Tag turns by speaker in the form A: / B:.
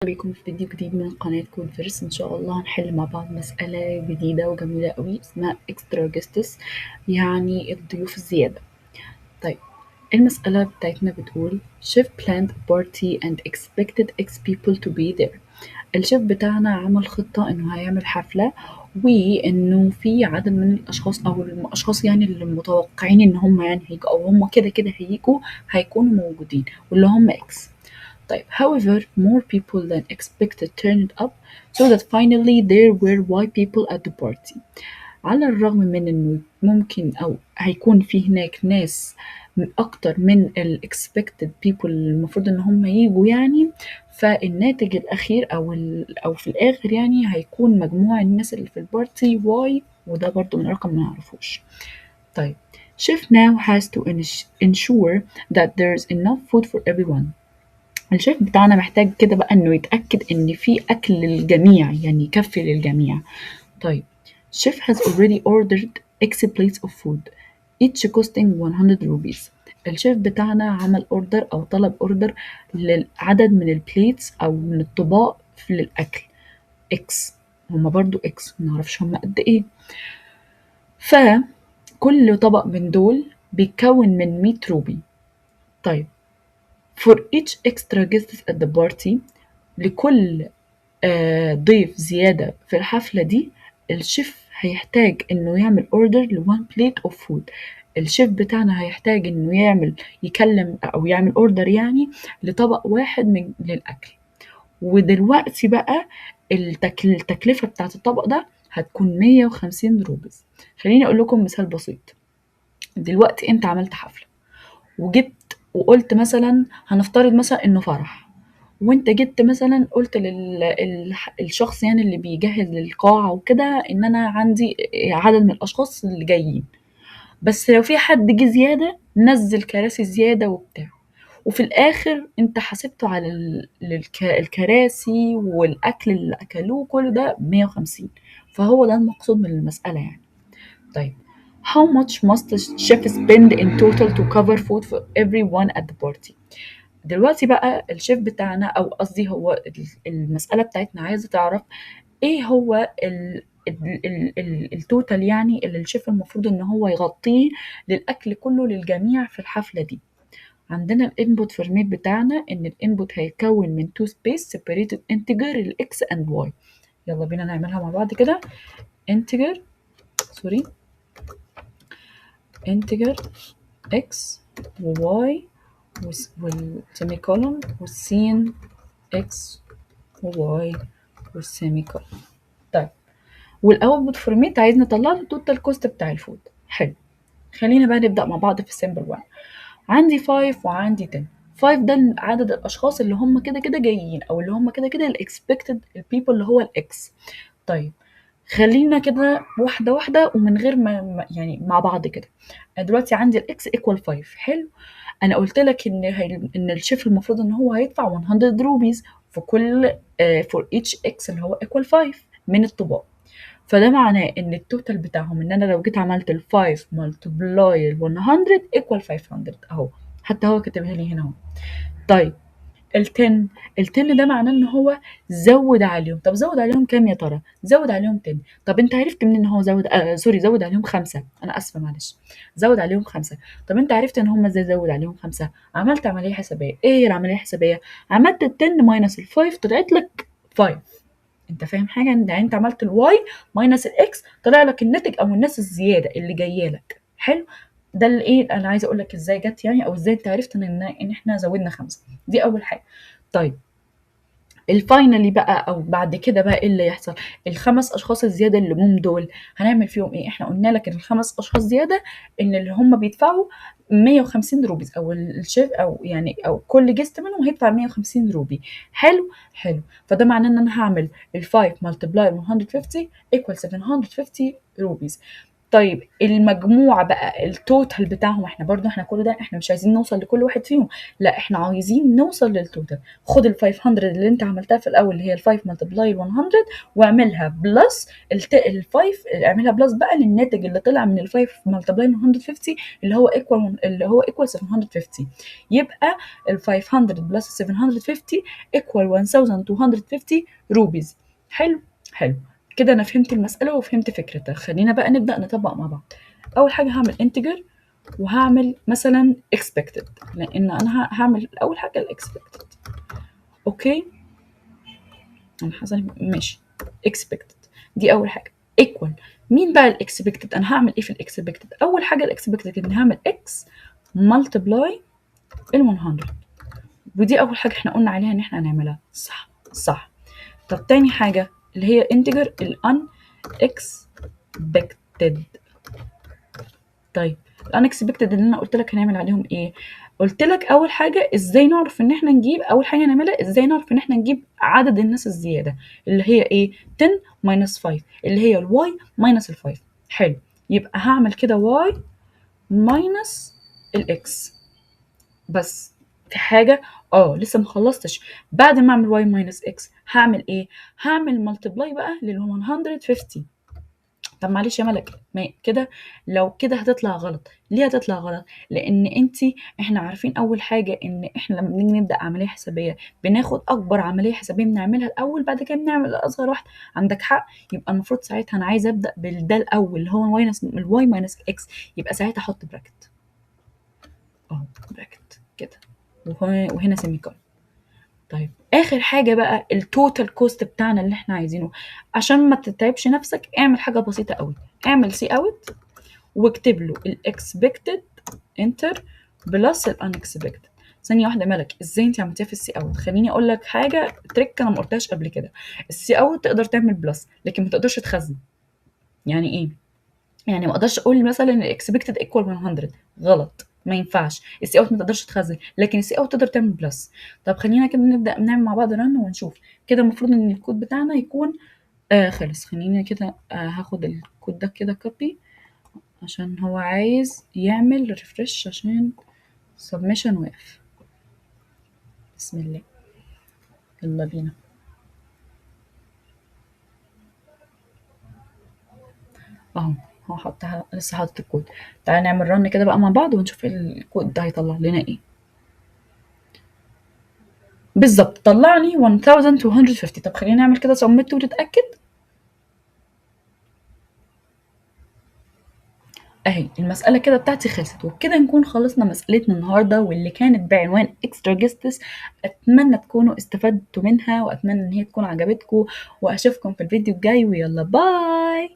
A: بيكم في فيديو جديد من قناة كود فيرس. ان شاء الله هنحل مع بعض مسألة جديدة وجميلة قوي اسمها extra guests، يعني الضيوف الزيادة. طيب المسألة بتاعتنا بتقول chef planned a party and expected X people to be there. الشيف بتاعنا عمل خطة انه هيعمل حفلة وانه في عدد من الاشخاص او الاشخاص يعني اللي متوقعين ان هم يعني هيجوا او هم كده كده هيجوا هيكونوا موجودين واللي هم X. طيب however more people than expected turned up so that finally there were Y people at the party. على الرغم من انه ممكن او هيكون في هناك ناس اكتر من ال expected people اللي المفروض ان هم يجوا يعني، فالناتج الاخير او في الاخر يعني هيكون مجموع الناس اللي في ال party Y، وده برضو من رقم ما نعرفوش. طيب chef now has to ensure that there's enough food for everyone. الشيف بتاعنا محتاج كده بقى انه يتأكد ان في اكل للجميع، يعني يكفي للجميع. طيب chef has already ordered X plates of food each costing 100 rupees. الشيف بتاعنا عمل order او طلب order لعدد من ال plates او من الطباق للاكل X، هما برضو X منعرفش هما قد ايه. فكل طبق من دول بيتكون من 100 روبي. طيب for each extra guest at the party، لكل ضيف زيادة في الحفلة دي الشيف هيحتاج انه يعمل order ل one plate of food. الشيف بتاعنا هيحتاج انه يعمل يكلم او يعمل order يعني لطبق واحد من للاكل. ودلوقتي بقى التكلفة بتاعت الطبق ده هتكون 150 rupees. خليني اقول لكم مثال بسيط. دلوقتي انت عملت حفلة وجبت وقلت مثلا، هنفترض مثلا انه فرح، وأنت جيت مثلًا قُلت لل الح الشخص يعني اللي بيجهّز القاعة وكده إن أنا عندي عدد من الأشخاص اللي جايين، بس لو في حد جه زيادة نزّل كراسي زيادة وبتاع، وفي الآخر أنت حاسبته على ال للك الكراسي والأكل اللي أكلوه كل ده ب150، فهو ده المقصود من المسألة يعني. طيب how much must the chef spend in total to cover food for everyone at the party؟ دلوقتي بقى الشيف بتاعنا أو قصدي هو المسألة بتاعتنا عايزة تعرف إيه هو ال ال ال ال ال total يعني اللي الشيف المفروض إن هو يغطيه للأكل كله للجميع في الحفلة دي. عندنا ال input format بتاعنا إن ال input هيتكون من two space separated integer ال x and y. يلا بينا نعملها مع بعض كده. integer sorry integer x و y وال semicolon وال cin x و y وال semicolon. طيب وال output format عايز نطلع له ال total cost بتاع ال food. حلو، خلينا بقى نبدأ مع بعض في ال simple 1. عندي 5 وعندي 10. 5 ده عدد الاشخاص اللي هم كده كده جايين او اللي هم كده كده ال expected ال people اللي هو ال X. طيب خلينا كده واحده واحده ومن غير ما يعني مع بعض كده. انا دلوقتي عندي ال X equal 5. حلو، انا قلت لك ان الشيف المفروض ان هو هيدفع 100 rupees في كل for each x اللي هو equal 5 من الطباق، فده معناه ان ال total بتاعهم ان انا لو جيت عملت ال 5 multiply ال 100 equal 500 اهو، حتى هو كاتبها لي هنا اهو. طيب ال 10، ال 10 ده معناه ان هو زود عليهم. طب زود عليهم كام يا ترى؟ زود عليهم 10. طب انت عرفت منين ان هو زود sorry زود عليهم 5، انا اسفه معلش، زود عليهم 5. طب انت عرفت ان هم ازاي زود عليهم 5؟ عملت عمليه حسابيه. ايه هي العمليه الحسابيه؟ عملت ال 10 minus ال 5 طلعت لك 5. انت فاهم حاجه؟ يعني انت عملت ال Y minus ال X طلع لك الناتج او الناس الزياده اللي جايه لك. حلو، ده اللي ايه انا عايزه اقول لك ازاي جت يعني، او ازاي انت عرفت ان احنا زودنا 5. دي اول حاجه. طيب ال finally بقى او بعد كده بقى ايه اللي يحصل؟ الخمس اشخاص الزياده اللي جم دول هنعمل فيهم ايه؟ احنا قلنا لك ان الخمس اشخاص زياده ان اللي هم بيدفعوا 150 rupees او الشيف او يعني او كل guest منهم هيدفع 150 روبي. حلو حلو، فده معناه ان انا هعمل ال 5 multiply 150 equal 750 rupees. طيب المجموع بقى ال total بتاعهم، احنا برضو احنا كل ده احنا مش عايزين نوصل لكل واحد فيهم، لا احنا عايزين نوصل لل total. خد ال 500 اللي انت عملتها في الاول اللي هي ال 5 multiply 100 واعملها plus ال 5، اعملها plus بقى للناتج اللي طلع من ال 5 multiply 150 اللي هو equal، اللي هو equal 750. يبقى ال 500 plus 750 equal 1250 rupees. حلو حلو كده، انا فهمت المسالة وفهمت فكرتها. خلينا بقى نبدا نطبق مع بعض. اول حاجة هعمل integer وهعمل مثلا expected، لان انا هعمل اول حاجة ال expected. okay انا حاسه ماشي، expected دي اول حاجة. equal مين بقى ال expected؟ انا هعمل ايه في ال expected؟ اول حاجة ال expected ان هعمل x multiply ال 100، ودي اول حاجة احنا قلنا عليها ان احنا هنعملها، صح صح. طب تاني حاجة اللي هي integer ال unexpected. طيب ال unexpected اللي انا قلت لك هنعمل عليهم ايه؟ قلت لك اول حاجة ازاي نعرف ان احنا نجيب، اول حاجة نعملها ازاي نعرف ان احنا نجيب عدد الناس الزيادة اللي هي ايه؟ 10 minus 5 اللي هي ال y minus ال 5. حلو، يبقى هعمل كده y minus ال x. بس في حاجة لسه ما خلصتش. بعد ما اعمل y minus x هعمل ايه؟ هعمل multiply بقى لل 150. طب معلش يا ملك، ما كده لو كده هتطلع غلط. ليه هتطلع غلط؟ لان انتي احنا عارفين اول حاجة ان احنا لما بنيجي نبدا عملية حسابيه بناخد اكبر عملية حسابيه بنعملها الاول، بعد كده بنعمل اصغر واحدة. عندك حق، يبقى المفروض ساعتها انا عايزه ابدا بالده الاول اللي هو minus ال y minus x، يبقى ساعتها احط bracket اهو، bracket كده، وهنا semicolon. طيب اخر حاجة بقى ال total cost بتاعنا اللي احنا عايزينه. عشان ما تتعبش نفسك اعمل حاجة بسيطة قوي، اعمل cout واكتب له ال expected enter plus ال unexpected. ثانية واحدة ملك، ازاي انت عملتيها في ال cout؟ خليني اقول لك حاجة trick انا ما قلتهاش قبل كده. ال cout تقدر تعمل plus لكن ما تقدرش تخزن. يعني ايه؟ يعني ما اقدرش اقول مثلا ال expected equal 100، غلط، ما ينفعش. ال cout ما تقدرش تخزن، لكن ال cout تقدر تعمل plus. طب خلينا كده نبدا نعمل مع بعض run ونشوف كده. المفروض ان الكود بتاعنا يكون خلص. خلينا كده هاخد الكود ده كده copy عشان هو عايز يعمل refresh عشان submission واقف. بسم الله، يلا بينا اهو. هو حطها لسه حاطط الكود. تعالى نعمل run كده بقى مع بعض ونشوف الكود ده هيطلع لنا ايه بالظبط. طلع لي 1250. طب خلينا نعمل كده submit ونتاكد. اهي المسالة كده بتاعتي خلصت، وبكده نكون خلصنا مسالتنا النهارده واللي كانت بعنوان extra guests. اتمنى تكونوا استفدتوا منها واتمنى ان هي تكون عجبتكم، واشوفكم في الفيديو الجاي، ويلا bye.